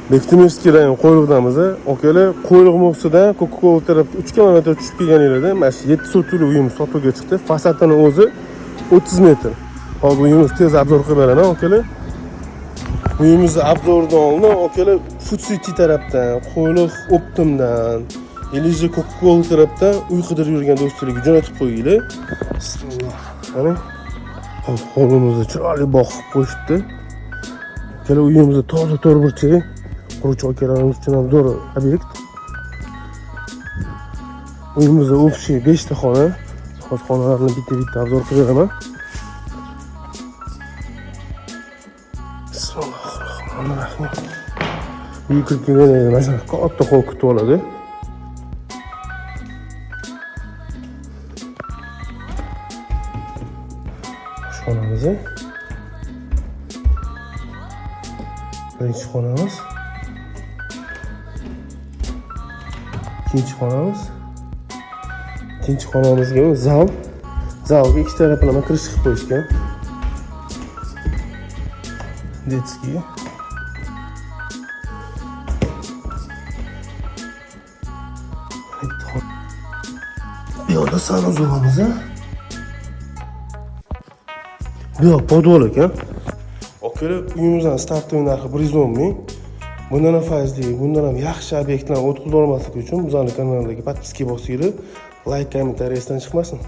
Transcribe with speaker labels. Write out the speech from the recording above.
Speaker 1: Bektemirskiy rayon Qo'yliqdamiz. Akalar, Qo'yliq mo'sidan Coca-Cola tarafga 3 kilometr tushib kelganinglarda mana shu 7 sotixli uyimiz sotuvga chiqdi. Fasadini o'zi 30 metr. Hozir uyimiz tez обзор qilib beraman, akalar. Uyimizni обзор dan oldin, akalar, Food City tarafdan, Qo'yliq Optimdan, или же Coca-Cola tarafdan uy qidirib yurgan do'stlarga jo'natib qo'yinglar. Bismillah. Mana hop, hovlimizda chiroyli bog' qilib qo'yishibdi. Akalar, uyimizda toza to'rtburchak, quruvchi akalarimiz uchun ham zo'r obyekt. Uyimizda общий 5 ta xona. Hozir xonalarni bitta-bitta обзор qilib beraman. Bismillahirrohmanirrohim. Uyga kirib kelganda mana shunaqa katta hol kutib oladi. Oshxonamiz. Birinchi xonamiz. Ikkinchi xonamiz. Ikkinchi xonamizga zal. Zalga ikki taraflama kirish qilib qo'yishgan. Детский. Bitta xona. Bu yoqda санузел imiz. Bu yoq podvol ekan. Akalar, uyimizdan startoviy narxi 110 ming. Bundan ham fayzli, bundan ham yaxshi obyektlarni o'tkazib olmaslik uchun bizning kanaldagi подписка bosinglar, layk, kommentariy esdan chiqmasin.